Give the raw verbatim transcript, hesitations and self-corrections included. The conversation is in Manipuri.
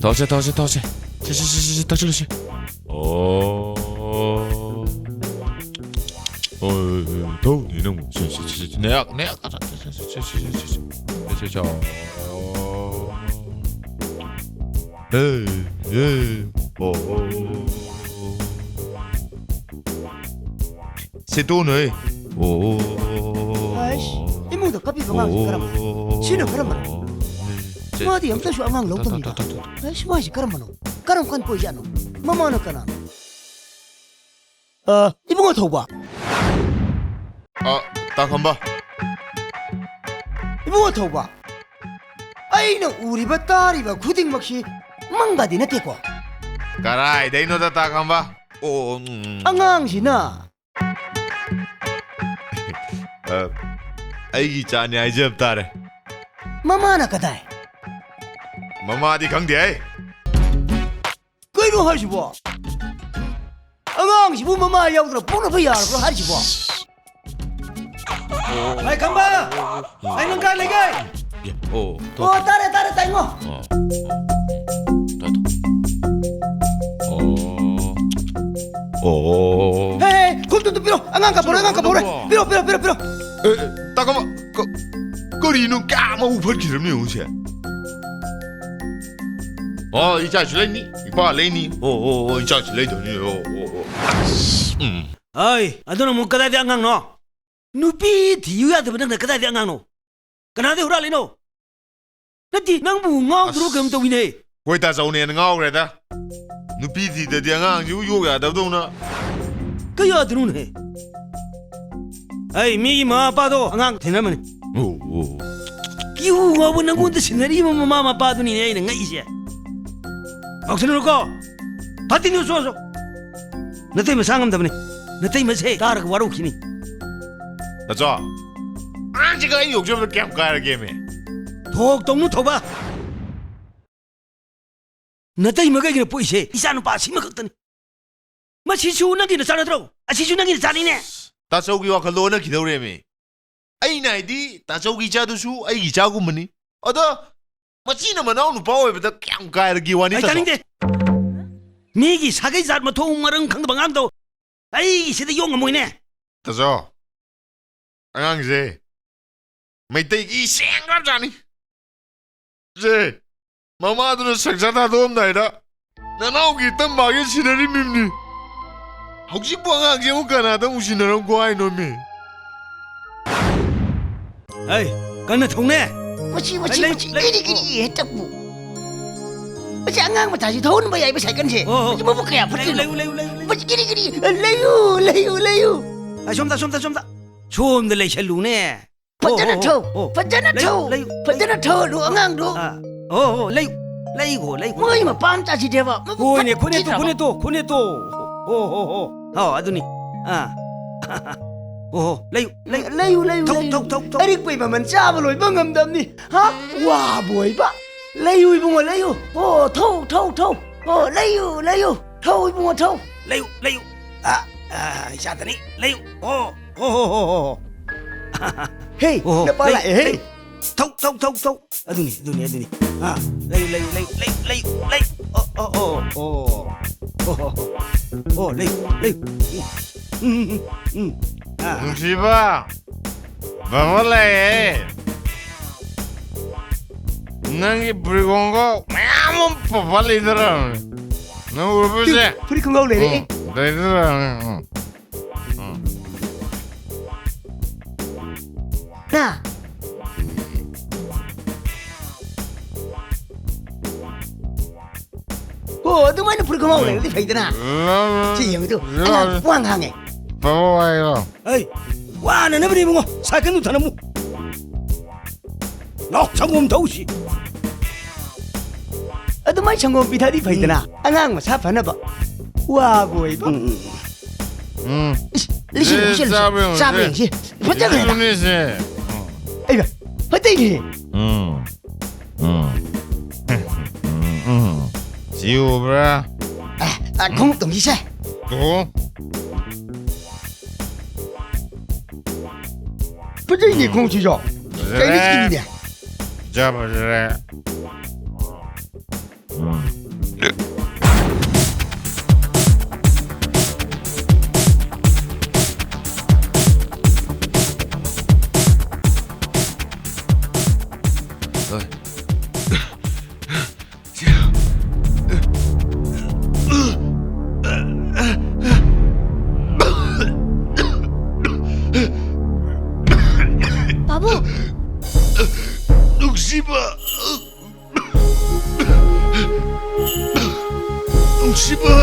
ꯇꯧꯁꯦ, ꯇꯧꯁꯦ, ꯇꯧꯁꯦ꯫ ꯁꯦ, ꯁꯦ, ꯁꯦ, ꯁꯦ, ꯁꯦ, ꯇꯧꯁꯤꯜꯂꯁꯤ꯫ ꯑꯣ꯫ ꯑꯣ, ꯊꯧꯅꯤ ꯅꯪꯕꯨ꯫ ꯁꯦ, ꯁꯦ, ꯁꯦ, ꯁꯦ, ꯅꯌꯥ, ꯅꯌꯥ, ꯁꯦ, ꯁꯦ, ꯁꯦ꯫ ꯑꯣ꯫ ꯑꯦ, ꯑꯦ, ꯑꯣ, ꯑꯣ꯫ ꯁꯦ, ꯇꯣꯛꯎꯅꯨꯍꯦ꯫ ꯑꯣ꯫ ꯑꯩꯁ, ꯏꯃꯨꯡꯗ ꯀꯞꯄꯤꯕ ꯑꯉꯥꯡꯁꯤ ꯀꯔꯝꯕꯅꯣ? ꯁꯤꯅ ꯀꯔꯝꯕꯅꯣ? ꯁꯦ, ꯃꯥꯗꯤ ꯑꯝꯇꯁꯨ ꯑꯉꯥꯡ ꯂꯧꯗꯕꯅꯤꯗ꯫ ꯇꯣ, ꯇꯣ, ꯇꯣ, ꯇꯣ, ꯇꯣ꯫ ꯑꯩꯁ, ꯃꯥꯏꯁꯤ ꯀꯔꯝꯕꯅꯣ? ꯀꯔꯝ ꯀꯥꯟ ꯄꯣꯛꯏꯖꯥꯠꯅꯣ? ꯃꯃꯥꯅ ꯀꯅꯥꯅꯣ? ꯑ, ꯏꯕꯨꯡꯉꯣ ꯊꯧꯕ꯫ ꯑ, ꯇꯥ ꯈꯝꯕ꯫ ꯏꯕꯨꯡꯉꯣ ꯊꯧꯕ, ꯑꯩꯅ ꯎꯔꯤꯕ ꯇꯥꯔꯤꯕ ꯈꯨꯗꯤꯡꯃꯛꯁꯤ ꯃꯪꯒꯗꯤ ꯅꯠꯇꯦꯀꯣ? ꯀꯔꯥꯏꯗꯩꯅꯣꯗ, ꯇꯥ ꯈꯝꯕ? ꯑꯣ, ꯎꯝ, ꯎꯝ꯫ ꯑꯉꯥꯡꯁꯤꯅ ꯑ, ꯑꯩꯒꯤ ꯏꯆꯥꯅꯤ ꯍꯥꯏꯖꯕ ꯇꯥꯔꯦ꯫ ꯃꯃꯥꯅ ꯀꯗꯥꯏ? ꯃꯃꯥꯗꯤ ꯈꯪꯗꯦ ꯍꯦ꯫ ꯀꯩꯅꯣ ꯍꯥꯏꯁꯤꯕꯣ? ꯑꯉꯥꯡꯁꯤꯕꯨ ꯃꯃꯥ ꯌꯥꯎꯗꯅ ꯄꯣꯛꯅꯕ ꯌꯥꯔꯕ꯭ꯔꯣ ꯍꯥꯏꯁꯤꯕꯣ? ꯑꯣ꯫ ꯃꯥꯏ ꯈꯝꯕ! ꯑꯩ ꯅꯪ ꯀꯥꯏ ꯂꯩꯒꯦ? ꯑꯦ, ꯑꯣ, ꯇꯣ-, ꯑꯣ, ꯇꯥꯔꯦ, ꯇꯥꯔꯦ, ꯇꯥꯏꯉꯣ꯫ ꯑꯣ, ꯇꯣ-, ꯇꯣ-, ꯑꯣ꯫ ꯑꯣ꯫ ꯍꯦ, ꯍꯦ, ꯈꯨꯠꯇꯨ ꯄꯤꯔꯣ, ꯑꯉꯥꯡ ꯀꯞꯄꯧꯔꯦ, ꯑꯉꯥꯡ ꯀꯞꯄꯧꯔꯦ꯫ ꯅꯪꯕꯣ? ꯄꯤꯔꯣ, ꯄꯤꯔꯣ, ꯄꯤꯔꯣ, ꯄꯤꯔꯣ꯫ ꯑꯦ, ꯑꯦ, ꯇꯥ ꯈꯝꯕ, ꯀ-, ꯀꯔꯤꯅꯣ ꯀꯌꯥꯝ ꯑꯃꯨꯛ ꯐꯠꯈꯤꯗ꯭ꯔꯕꯅꯦ ꯌꯦꯡꯉꯨꯁꯦ꯫ ꯑꯣ, ꯏꯆꯥꯁꯨ ꯂꯩꯅꯤ, ꯏꯄꯥ ꯂꯩꯅꯤ꯫ ꯑꯣ, ꯑꯣ, ꯑꯣ, ꯏꯆꯥꯁꯨ ꯂꯩꯗꯣꯏꯅꯤ꯫ ꯑꯣ, ꯑꯣ, ꯑꯣ꯫ ꯑꯁ, ꯎꯝ꯫ ꯑꯩ, ꯑꯗꯨꯅ ꯑꯃꯨꯛ ꯀꯗꯥꯏꯗ ꯑꯉꯥꯡꯅꯣ? ꯅꯨꯄꯤ ꯊꯤꯌꯨ ꯌꯥꯗꯕ ꯅꯪꯅ ꯀꯗꯥꯏꯗ ꯑꯉꯥꯡꯅꯣ? ꯀꯅꯥꯗꯩ ꯍꯨꯔꯥꯜꯂꯤꯅꯣ? ꯅꯠꯇꯦ, ꯅꯪꯕꯨ ꯉꯥꯎꯗ꯭ꯔꯣ? ꯑꯁ꯫ ꯀꯩꯅꯣꯝ ꯇꯧꯏꯅꯦ꯫ ꯍꯣꯏ, ꯇꯥꯆꯧꯅ ꯍꯦꯟꯅ ꯉꯥꯎꯈ꯭ꯔꯦꯗ꯫ ꯅꯨꯄꯤ ꯊꯤꯗꯗꯤ ꯑꯉꯥꯡꯁꯤꯕꯨ ꯌꯣꯛ ꯌꯥꯗꯕꯗꯧꯅ꯫ ꯀꯩ ꯌꯥꯗ꯭ꯔꯣꯅꯦ? ꯑꯩ ꯃꯤꯒꯤ ꯃꯃꯥ ꯃꯄꯥꯗꯣ ꯑꯉꯥꯡ ꯊꯤꯅꯔꯝꯕꯅꯤ꯫ ꯑꯣ, ꯑꯣ꯫ ꯀꯤꯍꯨ ꯉꯥꯎꯕ ꯅꯪꯉꯣꯟꯗ ꯁꯤꯟꯅꯔꯤꯕ ꯃꯃꯥ ꯃꯄꯥꯗꯨꯅꯤꯅꯦ ꯑꯩꯅ ꯉꯛꯏꯁꯦ꯫ ꯉꯥꯎꯁꯤꯟꯅꯔꯨꯀꯣ꯫ ꯐꯠꯇꯤꯟꯗꯨ ꯆꯣ, ꯆꯣ꯫ ꯅꯇꯩ ꯃꯁꯥ ꯉꯝꯗꯕꯅꯤ꯫ ꯅꯇꯩ ꯃꯁꯦ ꯇꯥꯔꯒ ꯋꯥꯔꯧꯈꯤꯅꯤ꯫ ꯇꯥꯆꯧ, ꯑꯉꯥꯡꯁꯤꯒ ꯑꯩ ꯌꯣꯛꯆꯕꯗ ꯀꯌꯥꯝ ꯀꯥꯏꯔꯒꯦꯃꯦ? ꯊꯣꯛ ꯇꯧꯅꯨ ꯊꯧꯕ꯫ ꯅꯇꯩꯃ ꯀꯩꯒꯤꯅꯣ ꯄꯣꯛꯏꯁꯦ? ꯏꯆꯥ ꯅꯨꯄꯥ ꯑꯁꯤꯃꯈꯛꯇꯅꯤ꯫ ꯃꯁꯤꯁꯨ ꯅꯪꯒꯤ ꯅꯆꯥ ꯅꯠꯇ꯭ꯔꯣ? ꯑꯁꯤꯁꯨ ꯅꯪꯒꯤ ꯅꯆꯥꯅꯤꯅꯦ꯫ ꯇꯥꯆꯧꯒꯤ ꯋꯥꯈꯜꯗꯣ ꯑꯣꯟꯅꯈꯤꯗꯧꯔꯦꯃꯤ꯫ ꯑꯩꯅ ꯍꯥꯏꯗꯤ ꯇꯥꯆꯧꯒꯤ ꯏꯆꯥꯗꯨꯁꯨ ꯑꯩꯒꯤ ꯏꯆꯥꯒꯨꯝꯕꯅꯤ꯫ ꯑꯗꯣ ꯃꯆꯤꯅ ꯃꯅꯥꯎ ꯅꯨꯄꯥ ꯑꯣꯏꯕꯗ ꯀꯌꯥꯝ ꯀꯥꯏꯔꯒꯦ ꯋꯥꯅꯤ, ꯑꯩ ꯇꯥꯖꯧ? ꯇꯥꯅꯤꯡꯗꯦ꯫ ꯃꯤꯒꯤ ꯁꯥꯒꯩ ꯖꯥꯠ ꯃꯊꯣꯡ ꯃꯔꯝ ꯈꯪꯗꯕ ꯑꯉꯥꯡꯗꯣ ꯑꯩꯒꯤꯁꯤꯗ ꯌꯣꯛ ꯉꯝꯃꯣꯏꯅꯦ꯫ ꯇꯥꯖꯧ, ꯑꯉꯥꯡꯁꯦ ꯃꯩꯇꯩꯒꯤ ꯁꯦꯡꯈ꯭ꯔꯕꯖꯥꯠꯅꯤ꯫ ꯁꯦ, ꯃꯃꯥꯗꯨꯅ ꯁꯪꯁꯥꯔ ꯊꯥꯗꯣꯛꯑꯝꯗꯥꯏꯗ ꯅꯅꯥꯎꯒꯤ ꯇꯝꯕꯥꯒꯤ ꯁꯤꯟꯅꯔꯤꯃꯤꯅꯤ꯫ ꯍꯧꯖꯤꯛꯄꯨ ꯑꯉꯥꯡꯁꯦ ꯑꯃꯨꯛ ꯀꯅꯥꯗ ꯑꯃꯨꯛ ꯁꯤꯟꯅꯔꯝꯒꯣ ꯍꯥꯏꯅꯣꯃꯤ? ꯑꯩ ꯀꯟꯅ ꯊꯧꯅꯦ꯫ ꯃꯁꯤ, ꯃꯁꯤ, ꯂꯩꯌꯨ, ꯃꯁꯤ, ꯂꯩꯌꯨ꯫ ꯀꯤꯔꯤ, ꯀꯤꯔꯤ, ꯍꯦꯛꯇꯕꯨ꯫ ꯃꯁꯤ ꯑꯉꯥꯡ ꯃꯆꯥꯁꯤ ꯊꯧꯍꯟꯕ ꯌꯥꯏꯕ ꯁꯥꯏꯀꯜꯁꯦ꯫ ꯑꯣ, ꯑꯣ꯫ ꯃꯁꯤ ꯃꯕꯨꯛ ꯀꯌꯥ ꯂꯩꯌꯨ, ꯐꯠꯇ꯭ꯔꯤꯅꯣ? ꯂꯩꯌꯨ, ꯂꯩꯌꯨ, ꯂꯩꯌꯨ, ꯂꯩꯌꯨ꯫ ꯃꯁꯤ ꯀꯤꯔꯤ, ꯀꯤꯔꯤ, ꯂꯩꯌꯨ, ꯂꯩꯌꯨ꯫ ꯑ, ꯁꯣꯝꯗ, ꯁꯣꯝꯗ, ꯁꯣꯝꯗ꯫ ꯁꯣꯝꯗ ꯂꯩꯁꯜꯂꯨꯅꯦ꯫ ꯐꯖꯅ ꯑꯣ, ꯑꯣ, ꯊꯧ, ꯑꯣ, ꯑꯣ꯫ ꯐꯖꯅ ꯂꯩꯌꯨ, ꯊꯧ, ꯂꯩꯌꯨ, ꯐꯖꯅ ꯂꯩꯌꯨ꯫ ꯊꯧꯍꯜꯂꯨ ꯑꯉꯥꯡꯗꯣ꯫ ꯑꯥ, ꯑꯣ, ꯑꯣ, ꯂꯩꯌꯨ, ꯂꯩꯌꯨ, ꯂꯩꯌꯨ꯫ ꯃꯣꯏ ꯃꯄꯥ ꯃꯆꯥꯁꯤꯗꯦꯕ, ꯃꯕꯨꯛ ꯍꯣꯏꯅꯦ, ꯈꯨꯅꯦꯠꯇꯣ, ꯐꯠꯈꯤꯗ꯭ꯔꯕ? ꯈꯨꯅꯦꯠꯇꯣ, ꯈꯨꯅꯦꯠꯇꯣ꯫ ꯑꯣ, ꯍꯣ, ꯍꯣ꯫ ꯑꯣ, ꯑꯗꯨꯅꯤ꯫ ꯑꯥ꯫ ꯑꯣ, ꯍꯣ, ꯂꯩꯌꯨ, ꯂꯩꯌꯨ꯫ ꯂꯩꯌꯨ, ꯂꯩꯌꯨ, ꯊꯧ, ꯂꯩꯌꯨ꯫ ꯊꯧ, ꯊꯧ, ꯊꯧ꯫ ꯑꯔꯤꯛꯄꯩ ꯃꯃꯜ ꯆꯥꯕ ꯂꯣꯏꯕ ꯉꯝꯗꯕꯅꯤ꯫ ꯍꯥ? ꯋꯥꯕ ꯑꯣꯏꯕ꯫ ꯂꯩꯌꯨ ꯏꯕꯨꯡꯉꯣ, ꯂꯩꯌꯨ꯫ ꯑꯣ, ꯊꯧ, ꯊꯧ, ꯊꯧ꯫ ꯑꯣ, ꯂꯩꯌꯨ, ꯂꯩꯌꯨ꯫ ꯊꯧ ꯏꯕꯨꯡꯉꯣ, ꯊꯧ꯫ ꯂꯩꯌꯨ, ꯂꯩꯌꯨ꯫ ꯑꯥ, ꯑꯥ, ꯏꯆꯥꯗꯅꯤ꯫ ꯂꯩꯌꯨ꯫ ꯑꯣ, ꯍꯣ, ꯍꯣ, ꯍꯣ, ꯍꯣ꯫ ꯍꯦ, ꯑꯣ, ꯅꯄꯥ ꯂꯩꯌꯨ, ꯂꯥꯛꯑꯦ, ꯍꯦ꯫ ꯂꯩꯌꯨ꯫ ꯊꯧ, ꯊꯧ, ꯊꯧ, ꯊꯧ꯫ ꯑꯗꯨꯅꯤ, ꯑꯗꯨꯅꯤ, ꯑꯗꯨꯅꯤ꯫ ꯑꯥ, ꯂꯩꯌꯨ, ꯂꯩꯌꯨ, ꯂꯩꯌꯨ, ꯂꯩꯌꯨ, ꯂꯩꯌꯨ, ꯂꯩꯌꯨ꯫ ꯑꯣ, ꯑꯣ, ꯑꯣ, ꯑꯣ꯫ ꯑꯣ, ꯍꯣ, ꯍꯣ꯫ ꯑꯣ, ꯂꯩꯌꯨ, ꯂꯩꯌꯨ꯫ ꯎꯝ, ꯎꯝ, ꯎꯝ, ꯎꯝ꯫ ꯑꯥ꯫ ꯅꯨꯡꯁꯤꯕ, ꯕꯕꯥ ꯂꯥꯛꯑꯦ꯫ ꯅꯪꯒꯤ ꯐꯨꯔꯤꯠ ꯈꯣꯡꯒ꯭ꯔꯥꯎ ꯃꯌꯥꯝ ꯑꯃ ꯄꯣꯄ ꯂꯩꯗꯔꯕꯅꯦ꯫ ꯅꯪ ꯎꯔꯕꯣ ꯁꯦ? ꯐꯨꯔꯤꯠ ꯈꯣꯡꯒ꯭ꯔꯥꯎ ꯂꯩꯔꯛꯑꯦ꯫ ꯎꯝ, ꯂꯩꯗꯔꯕꯅꯦ꯫ ꯎꯝ꯫ ꯎꯝ꯫ ꯅ꯫ ꯍꯣ, ꯑꯗꯨꯃꯥꯏꯅ ꯐꯨꯔꯤꯠ ꯈꯣꯡꯒ꯭ꯔꯥꯎ ꯎꯝ꯫ ꯂꯩꯔꯗꯤ ꯐꯩꯗꯅ꯫ ꯎꯝ꯫ ꯁꯤ ꯌꯦꯡꯉꯨ ꯇꯨ, ꯎꯝ꯫ ꯑꯉꯥꯡ ꯋꯥ ꯉꯥꯡꯉꯦ꯫ ꯕꯕꯥ ꯋꯥꯏꯔꯣ? ꯑꯩ ꯋꯥꯅꯅꯕꯅꯦ ꯏꯕꯨꯡꯉꯣ, ꯁꯥꯏꯀꯜꯗꯨ ꯊꯅꯝꯃꯨ꯫ ꯂꯥꯎ, ꯁꯪꯒꯣꯝ ꯊꯧꯁꯤ꯫ ꯑꯗꯨꯃꯥꯏ ꯁꯪꯒꯣꯝ ꯄꯤꯊꯛꯑꯗꯤ ꯐꯩꯗꯅ, ꯎꯝ꯫ ꯑꯉꯥꯡ ꯃꯁꯥ ꯐꯅꯕ꯫ ꯋꯥꯕ ꯑꯣꯏꯕ꯫ ꯎꯝ, ꯎꯝ, ꯎꯝ꯫ ꯎꯝ꯫ ꯏꯁ, ꯂꯤꯁꯤꯜꯂꯨ, ꯑꯦ, ꯂꯤꯁꯤꯜꯂꯨ꯫ ꯆꯥꯕ ꯌꯦꯡꯉꯨꯁꯦ꯫ ꯆꯥꯕ ꯌꯦꯡꯁꯤ꯫ ꯐꯖꯈ꯭ꯔꯦꯗ꯫ ꯂꯤꯁꯤꯜꯂꯨꯅꯦꯁꯦ꯫ ꯎꯝ꯫ ꯑꯩꯃ, ꯐꯠꯇꯩꯅꯦ꯫ ꯎꯝ꯫ ꯎꯝ꯫ ꯎꯝ, ꯎꯝ꯫ ꯁꯤ ꯎꯕ꯭ꯔꯥ? ꯑꯦ, ꯑ, ꯈꯣꯡꯎꯞ ꯇꯣꯡꯁꯤꯁꯦ꯫ ꯇꯣꯡꯉꯣ꯫ ꯐꯖꯩꯅꯦ ꯎꯝ꯫ ꯈꯣꯡꯎꯞꯁꯤꯁꯨ꯫ ꯐꯖꯔꯦ꯫ ꯆꯥꯏꯅꯤꯁꯀꯤꯅꯤꯅꯦ꯫ ꯐꯖ ꯐꯖꯔꯦ꯫ ꯄꯥꯕꯨꯡ! ꯅꯨꯡꯁꯤꯕ! ꯅꯨꯡꯁꯤꯕ!